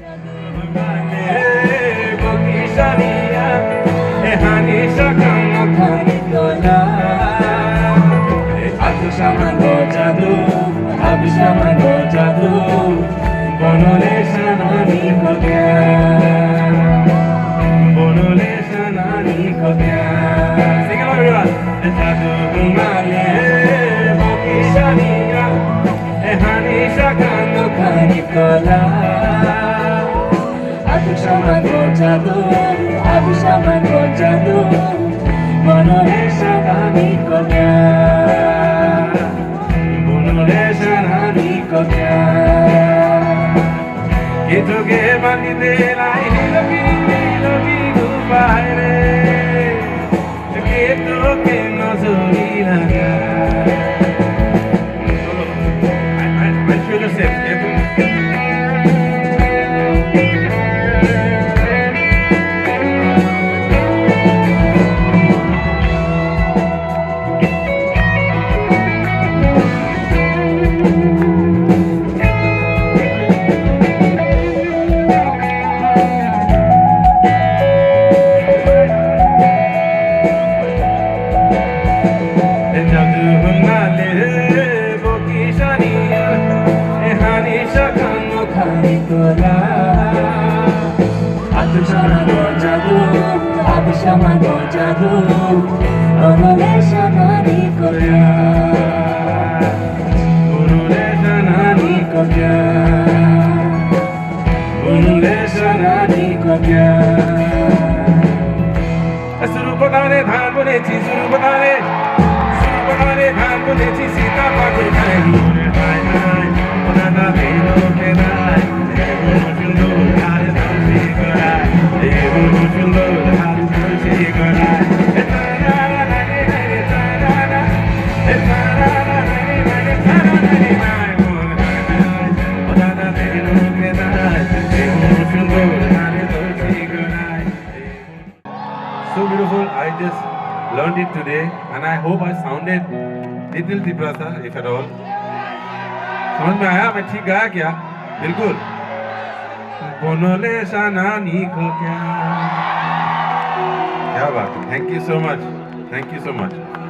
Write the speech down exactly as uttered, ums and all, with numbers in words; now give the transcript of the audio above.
Sing along, everyone. Jadu bumale, bo kisaniya, e hani sakano kani kola. Aku sama ko jadu, aku sama ko jadu, bono le sanani kola, bono le sanani kola. Kito ke bani de lai, hiloki, hiloki dubai re. Aku sama ko jadu, aku sama ko jadu, bono le sanani kola, bono le sanani kola, bono le sanani kola. Suru patale dhan bole chi, suru patale, suru patale dhan bole chi, sita patale dhan bole hai hai. So beautiful, I just learned it today and I hope I sounded little Tiprasa, if at all. समझ में आया? मैं ठीक गाया क्या? बिल्कुल। बोनोले शाना नी को क्या? क्या बात है। Thank you so much. Thank you so much.